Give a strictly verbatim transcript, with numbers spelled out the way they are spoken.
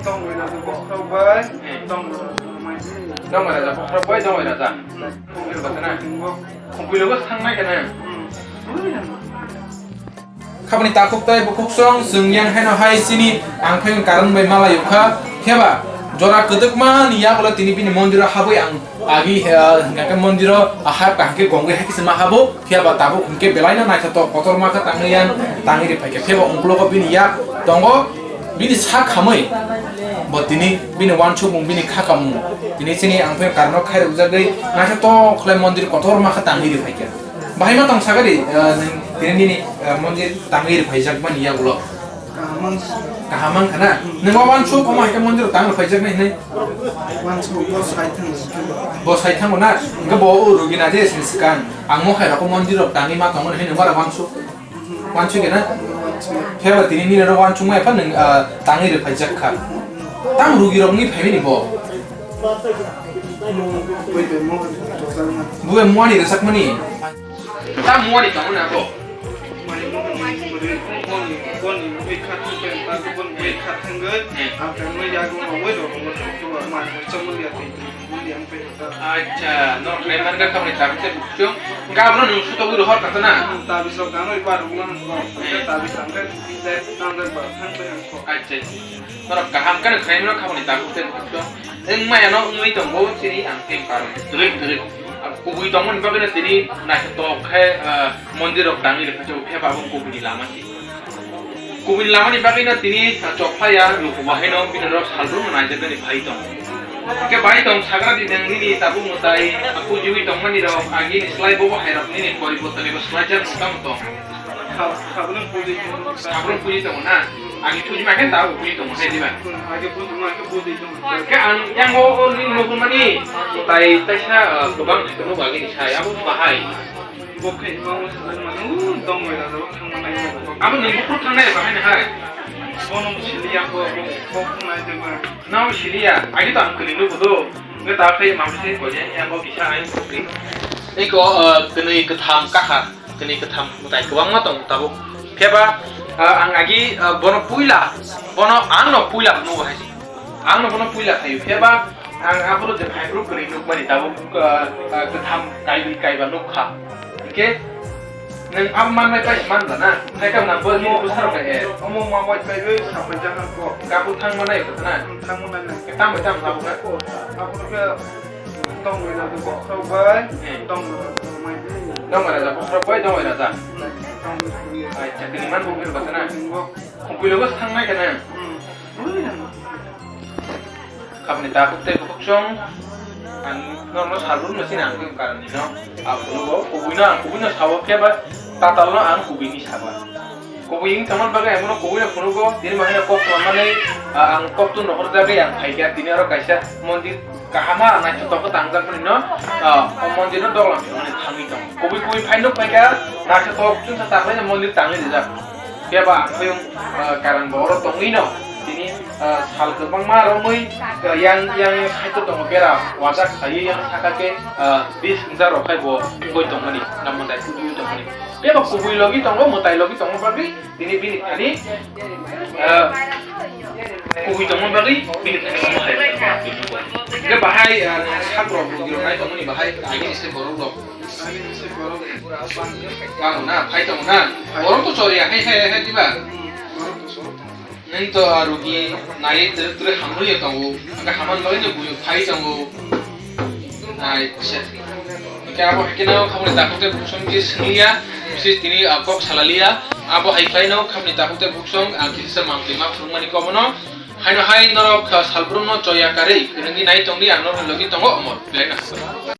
Tongwi raja bokhorok bai, tongwi raja mai. Tongwi raja bokhorok bai, tongwi raja. Tongwi raja na. Khumpuilo bo thang nai khe na. Hmm. Khaboni takhuk tei bukhuk song chwng yang haino hai chini ang phai karon bai malai kha. Kheba jora kwdwkma ni yagulo tini bini mondiro habwi ang agi, eh, hingkha khe mondiro, ah, hap kaham khe gongwi hai khe se ma habo. Phiya ba tabuk hinkhe belaino naithotok kotorma khe tangwi yang tangwi rwphai kha. Phiya ba ungkulugo bini yak tongo, bini sak hamwi bo tini bini uansukmung, bini khakamung, tini chini ang phai karno khairokjagwi naithotok khlai mondir kotorma khe tangwi rwphai kha. Bahai ma tong sagadi, eh, nwng tini nini, eh, mondir tangwi rwphaijak mani yagulo. Kaham wngkha na? Nwng o uansuk omo hai khe mondir tang rwphaijaknai hinwi? Uansuk bo sai thango. Bo sai thango na? Hwnkhe bo o rugi na je sini swkang. Ang mo hai rok mondir rok tangwi ma tongo hinwi nwng oro uansuk? Uansuk ya na? Phiya ba tini nini oro uansuk ma epha nwng, ah, tangwi rwphaijak kha. Tang rugi rok wngwi phaimani bo? Bo bai mo rwjakmani. Tamo wani tongo na bo? Mani mo ni bwrwi, boni, boni bwrwi kha thang pai, boni bwrwi kha thangwi, ang tangwi yago rogwi rogwi rogwi rogwi mani chamung ya twi twi boni ang pai ta. Acha, no khlai man ga khamni tabuk te bukchung. Gabro nung suto bui rohor kata na? Tabi sok gano ipa rogwi rogwi. Tabi tangkai tangkai ba thang pai ang kho. Acha, acha. Norok kaham khe khlai mano khamni tabuk te bukchung. Wng maya no wngwi tongo chini ang tei karon twrwk twrwk. Kubui tongmani bagwino tini naithotok khe, ah, mondir rok tangwi rwkha, phiya ba abo kubui ni lama se. Kubui ni lama ni bagwino tini, ah, chokpha ya luku bahai no bini rok salbrum no naijaknani bai tong. Khe bai tong sagra di nang nini tabuk mwtai, ah, pujiwi tongmani rok agi ni slai bobo hai rok nini poriborton ego slai jak mwtang tong. Sabrung puji tongo na? Agi puji ma khe tabuk puji tongo, hai diba? Agi puji ma khe puji tongo. Khe ang yang o, o ni nukmani tai taisa, ah, gobang thai tongo agi ni sai, abo bahai. Bo khe ma o sa ma u tong mai da thang ma nai. Abo ni bukur thang nai bahai ni hai. Bono siliya ko, bo ko nai de ma. Nao siliya, agi to ang kini nukudo. Nge ta khe ma se ko je yang o kisa ai. Iko, ah, kini ketham kahar. Kini ketham mwtai kwbangma tongo tabuk. Phiya ba, ah, ang agi, ah, bono puila, bono ang no puila phunuk hai. Ang no bono puila khayu. Phiya ba, ang aphuru je phaibruk kwrwi nukmani tabuk, ah, ah, ketham kaibrwi kaiba nuk kha. Hinkhe nwng abo mannai pai man ba na? Naikha nang bo nini bwsarok khe. Omo ma bai pai bai sapai jahan ko. Kabu thang manai khe na? Thang manai na. Tamo tamo tabuk na? Aphuru khe Tongwi rwdi bokhorok bai, hmm, tongwi rwdi mai. Tongwi rwdi bokhorok bai, tongwi rwdi. Hmm, tongwi rwdi. Ai, chakri man bo bir bata na. Bo. Khumpuilo bo thang nai kana. Hmm. Khabni takhuk tei bukhuk song. Ang norno salbrum no sini ang karon ni no. Aphuru bo kubui no ang kubui no sabo khe ba tatal no ang kubui ni saba. Kubui wng tongmani bagwi ang bono kubui no phunukgo, tini bo haino kok tongmani, ah, ang kok tun rohorjagwi ang phaikha, tini oro kaisa mondir kahama naithotok khe tangjak mani no, ah, o mondir no doglam thangmani thangwi tongo. Kubui kubui phai nuk phaikha, naithotok chwngsa ta khlaino mondir tangwi rijak. Phiya ba ang phai wng, ah, karang bo oro tongwi no, tini, ah, sal kwbangma romwi, ah, yang, yang side o tongo bera wajak khaiwi yang saka khe, ah, bis hwngjak rok khai bo wngwi tongmani, na mwtai kubiwi tongmani. Phiya ba kubui logi tongo, mwtai logi tongo bagwi, tini bini thani, ah, kubui tongmo bagwi, bini thani omo hai. Hingke bahai, ah, sak rok, rwgwi rok nai tongmani bahai, agini se borok rok. Tamo na, phai tongo na. Borok to choriya, hai, hai, hai, diba? Nwng to, ah, rugi nai twrwk twrwk hamrwyo tongo. Hwnkhe hamani bagwino buino phai tongo. Ai, se. Hwnkhe abo hai kheno khamani takhuk tei bukhuk song je swngliya, bisi tini, ah, kok salaliya. Abo hai khlaino khamani takhuk tei bukhuk song, ah, kisa mang twi ma phunukmani komono. Haino hai norok, ah, salbrumno choya karwi, kwrwngwi nai tongdi, ang norokni logi tongo, omo belai no hambai.